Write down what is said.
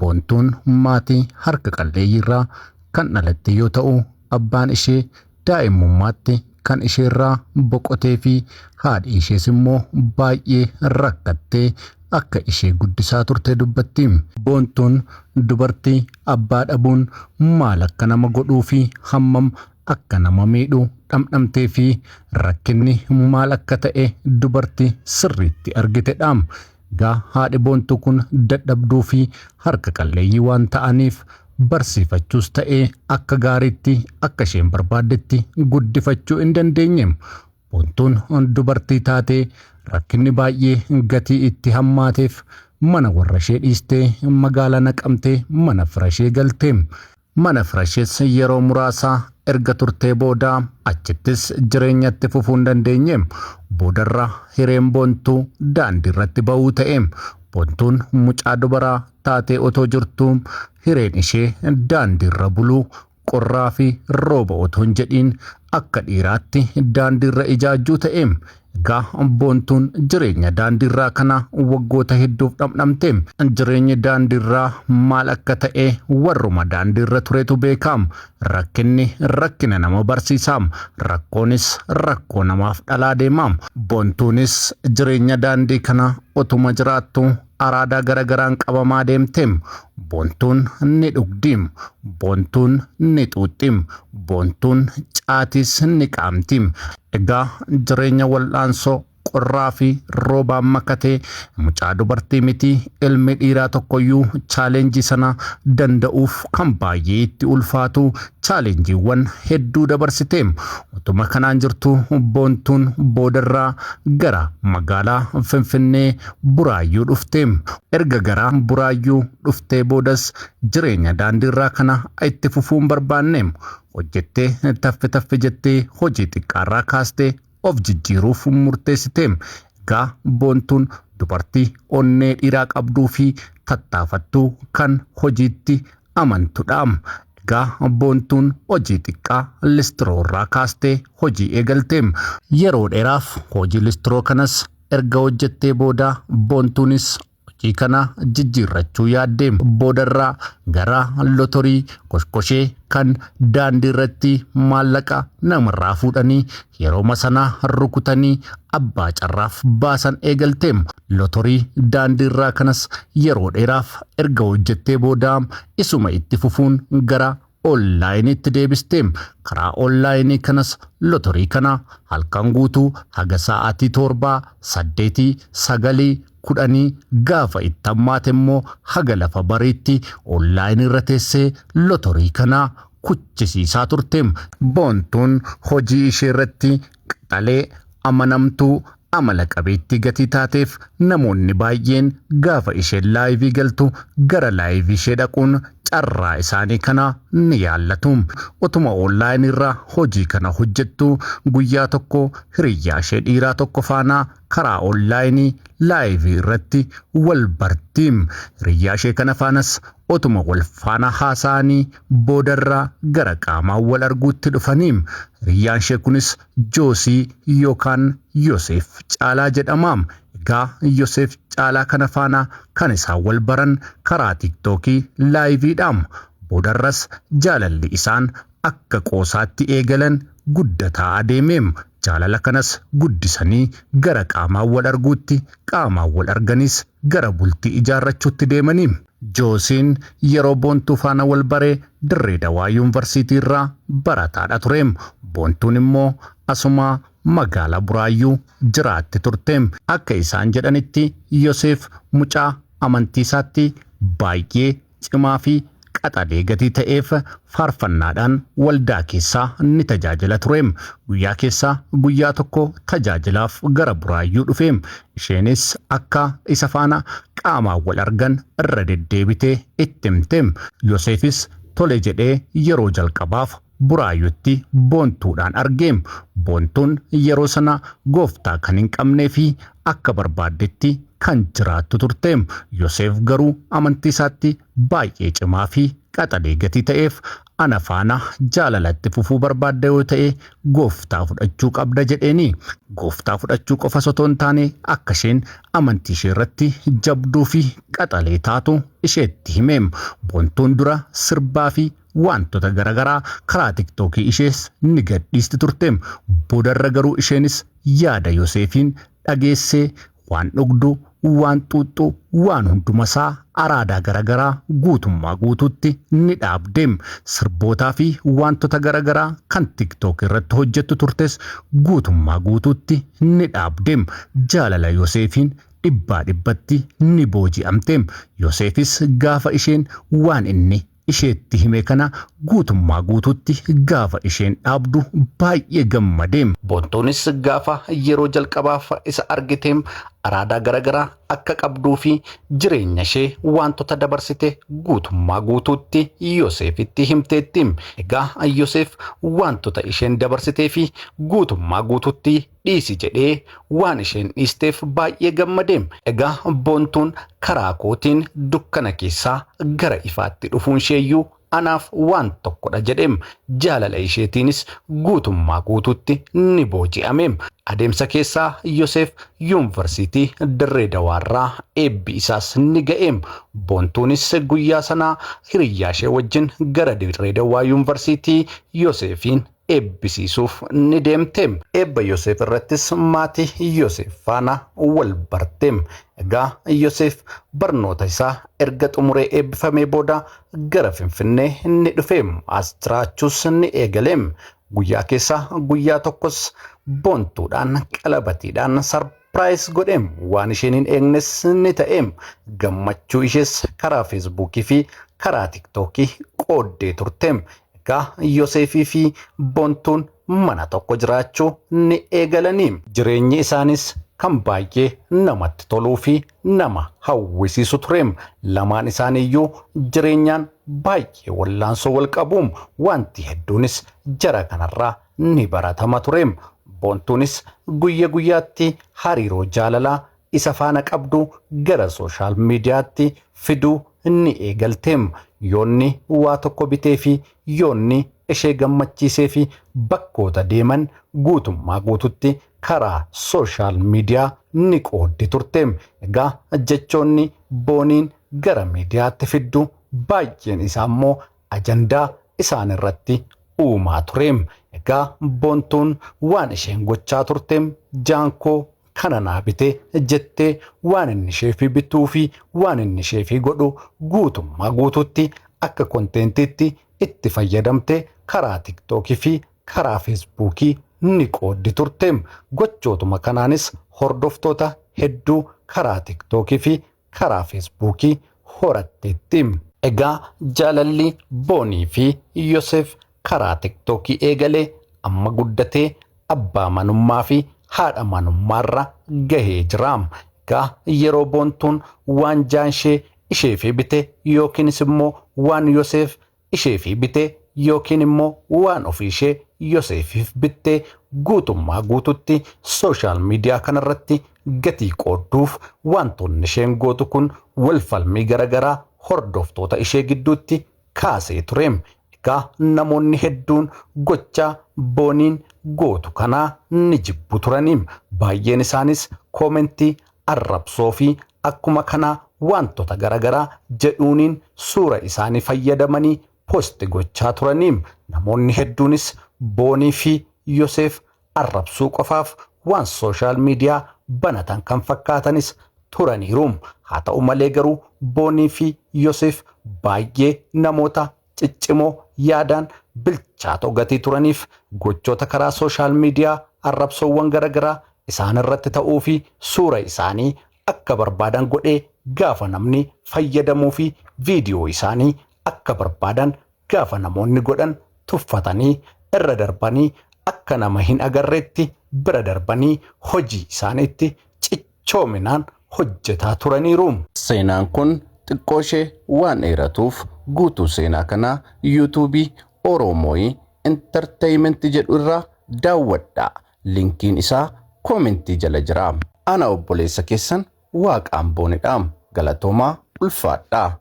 Boontuun maatii harka qalleeyyiirraa kan dhalatte yoo ta'u, abbaan ishee daa'imummaatti kan isheerraa boqotee fi haadhi ishees immoo baay'ee rakkattee akka ishee guddisaa turte dubbatti. Boontuun dubartii abbaa dhabuun maal akka nama godhuu fi hammam akka nama miidhu dhamdhamtee fi rakkinni maal akka ta'e dubartii sirriitti argitedha. Egaa haadhi Boontuu kun dadhabduu fi harka qalleeyyii waan ta'aniif barsiifachuus ta'ee akka gaariitti akka isheen barbaaddetti guddifachuu hin dandeenye. Boontuun dubartii taatee rakkinni baay'ee gatii itti hammaateef mana warra ishee dhiistee magaalaa Naqamtee mana fira ishee galte. Mana fira ishees yeroo muraasaa erga turtee booda achittis jireenyatti fufuu hin dandeenye. Boodarra hireen Boontuu daandii irratti ba'uu ta'e. Boontuun mucaa dubaraa taatee otoo jirtuu hireen ishee daandii irra buluu, qorraa fi rooba otoo hin jedhiin akka dhiiraatti daandii irra ijaajjuu ta'e. Egaa Boontuun jireenya daandiirraa kana waggoota hedduuf dhamdhamte. Jireenyi daandiirraa maal akka ta'e warruma daandiirra turetu beekaam. Rakkinni rakkina nama barsiisaam. Rakkoonis rakkoo namaaf dhalaa deemaam. Boontuunis jireenya daandii kana otuma jiraattu araadaa garagaraan qabamaa deemteem. Boontuun ni dhugdiim. Boontuun ni xuuxxiim. Boontuun caatis ni qaamtiim. Egaa jireenya wal'aansoo qorraa fi roobaan makatee mucaa dubartii miti ilmi dhiiraa tokkoyyuu chaalenjii sana danda'uuf kan baay'ee itti ulfaatu chaalenjiiwwan hedduu dabarsite. Utuma kanaan jirtu Boontuun boodarraa gara magaalaa Finfinnee Buraayyuu dhufte. Erga gara Buraayyuu dhuftee boodas jireenya daandiirraa kana itti fufuu hin barbaanne. Hojjettee taffe taffe jettee hojii xiqqaarraa kaastee of jijjiiruuf murteessite. Egaa Boontuun dubartii onnee dhiiraa qabduu fi tattaafattuu kan hojiitti amantudha. Egaa Boontuun hojii xiqqaa listiroo irraa kaastee hojii eegalte. Yeroo dheeraaf hojii listiroo kanas erga hojjettee booda Boontuunis hojii kana jijjiirrachuu yaadde. Boodarraa gara lotorii koshkoshee kan daandii irratti maallaqa namarraa fuudhanii yerooma sana rukutanii abbaa carraaf baasan eegalte. Lotorii daandii irraa kanas yeroo dheeraaf erga hojjettee booda isuma itti fufuun gara onlaayiniitti deebiste. Karaa onlaayinii kanas lotorii kana halkan guutuu haga sa'aatii 7, 8, 9, 10 gaafa itti hammaate immoo haga lafa bariitti onlaayinii irra teessee lotorii kana kuchisiisaa turte. Boontuun hojii ishee irratti qaxalee, amanamtuu, amala qabeettii gatii taateef namoonni baay'een gaafa isheen laayivii galtu gara laayivii ishee dhaquun carraa isaanii kana ni yaallatu. Utuma onlaayinii irra hojii kana hojjettu guyyaa tokko hiriyyaa ishee dhiiraa tokko faana karaa onlaayinii laayivii irratti wal barti. Hiriyyaa ishee kana faanas otuma wal faana haasa'anii boodarra gara qaamaan wal arguutti dhufanii. Hiriyyaan ishee kunis Joosii yookaan Yoseef Caalaa jedhama. Egaa Yoseef Caalaa kana faana kan isaan wal baran karaa Tiiktookii laayiviidha. Boodarras jaalalli isaan akka qoosaatti eegalan guddataa adeeme. Jaalala kanas guddisanii gara qaamaan wal arguutti, qaamaan wal arganis gara bultii ijaarrachuutti deemanii. Joosiin yeroo Boontuu faana wal bare Dirree Dawaa Yuunivarsiitii irraa barataadha ture. Boontuun immoo asuma magaalaa Buraayyuu jiraatti turte. Akka isaan jedhanitti Yoseef mucaa amantii isaatti baay'ee cimaa fi qaxalee gatii ta'eef faarfannaadhaan waldaa keessaa ni tajaajila ture. Guyyaa keessaa guyyaa tokko tajaajilaaf gara Buraayyuu dhufe. Isheenis akka isa faana qaamaan wal argan irra deddeebitee itti himte. Yoseefis tole jedhee yeroo jalqabaaf Buraayyuutti Boontuudhaan arge. Boontuun yeroo sana gooftaa kan hin qabnee fi akka barbaaddetti kan jiraattu turte. Yoseef garuu amantii isaatti baay'ee cimaa fi Qaxalee gatii ta'eef ana faana jaalalatti fufuu barbaadda yoo ta'e gooftaa fudhachuu qabda jedheeni. Gooftaa fudhachuu qofas otoo hin taane akka isheen amantii ishee irratti jabduu fi qaxalee taatu isheetti himeem. Boontuun dura sirbaa fi wantoota garaagaraa karaa tiktookii ishees ni gadhiisti turteem. Boodarra garuu isheenis yaada Yoseefiin dhageessee waan dhugdu, waan xuuxxu, waan hundumasaa araadaa garaagaraa guutummaa guutuutti ni dhaabdeem. Sirbootaa fi wantoota garaagaraa kan tiktook irratti hojjettu turtes guutummaa guutuutti ni dhaabdeem. Jaalala Yoseefiin dhibbaa dhibbatti ni booji'amteem. Yoseefis gaafa isheen waan inni isheetti hime kana guutummaa guutuutti gaafa isheen dhaabdu baay'ee gammadeem. Boontuunis gaafa yeroo jalqabaaf isa argiteem araadaa garaagaraa akka qabduu fi jireenya ishee wantoota dabarsite guutummaa guutuutti Yoseefitti himteetti. Egaa Yoseef wantoota isheen dabarsitee fi guutummaa guutuutti dhiisi jedhee waan isheen dhiisteef baay'ee gammadeem. Egaa Boontuun karaa kootiin dukkana keessaa gara ifaatti dhufuun isheeyyuu anaaf waan tokkodha jedheem. Jaalala isheetiinis guutummaa guutuutti ni booji'ameem. Adeemsa keessaa Yoseef yuunivarsiitii Dirree Dawaarraa eebbi isaas ni ga'eem. Boontuunis guyyaa sanaa hiriyyaa ishee wajjin gara Dirree Dawaa yuunivarsiitii Yoseefiin eebbisiisuuf ni deemteem. Eebba Yoseef irrattis maatii Yoseef faana wal barteem. Egaa Yoseef barnoota isaa erga xumuree eebbifamee booda gara Finfinnee ni dhufeem. As jiraachuus ni eegaleem. Guyyaa keessaa guyyaa tokkos Boontuudhaan qalabatiidhaan surprise godheem. Waan isheen hin eegnes ni ta'eem. Gammachuu ishees karaa feesbuukii fi karaa tiktookii qooddee turteem. Egaa Yoseefii fi Boontuun mana tokko jiraachuu ni eegalanii. Jireenyi isaanis kan baay'ee namatti toluu fi nama hawwisiisu tureem. Lamaan isaaniiyyuu jireenyaan baay'ee wallaansoo wal qabuum. Wanti hedduunis jara kanarraa ni baratama tureem. Boontuunis guyya guyyaatti hariiroo jaalalaa isa faana qabdu gara social miidiyaatti fiduu ni eegalteem. Yoonni waa tokko bitee fi yoonni ishee gammachiisee fi bakkoota deeman guutummaa guututti karaa social miidiyaa ni qooddi turteem. Egaa jechoonni Booniin gara miidiyaatti fiddu baay'een isaa immoo ajandaa isaan irratti uumaa tureem. Egaa Boontuun waan isheen gochaa turteem jaankoo kana naa bite jettee waan inni isheefi bituu fi waan inni isheefi godhu guutummaa guutuutti akka kontentiitti itti fayyadamte karaa tiktookii fi karaa feesbuukii ni qooddi turteem. Gochootuma kanaanis hordoftoota hedduu karaa tiktookii fi karaa feesbuukii horatteetti. Egaa jaalalli Boonii fi Yoseef karaa tiktookii eegalee amma guddatee abbaa manummaa fi haadha manummaarra gahee jira. Egaa yeroo Boontuun waan jaanshee isheefi bite yookiinis immoo waan Yoseef isheefi bite yookiin immoo waan ofii ishee Yoseefiif bitte guutummaa guututti social miidiyaa kanarratti gatii qoodduuf wantoonni isheen gootu kun wal falmii garaagaraa hordoftoota ishee gidduutti kaasee tureem. Egaa namoonni hedduun gocha Booniin gootu kanaa ni jibbu turaniim. Baay'een isaanis koomentii arrabsoo fi akkuma kanaa wantoota garaagaraa jedhuuniin suura isaanii fayyadamanii post gochaa turaniim. Namoonni hedduunis Boonii fi Yoseef arrabsuu qofaaf waan social miidiyaa banatan kan fakkaatanis turaniiru. Haa ta'u malee garuu Boonii fi Yoseef baay'ee namoota ciccimoo yaadaan bilchaatoo gatii turaniif gochoota karaa social miidiyaa arrabsoowwan garaagaraa isaan irratti ta'uu fi suura isaanii akka barbaadan godhee gaafa namni fayyadamuu fi viidiyoo isaanii akka barbaadan gaafa namoonni godhan tuffatanii irra darbanii akka nama hin agarreetti bira darbanii hojii isaaniitti cichoominaan hojjetaa turaniiru. Seenaan kun xiqqoo ishee waan dheeratuuf guutuu seenaa kanaa yuutuubii Oromooyi Entertainment jedhu irraa daawwadhaa. Linkiin isaa koomentii jala jira. Ana obboleessa keessan Waaqaan Boonidha. Galatoomaa, ulfaadhaa.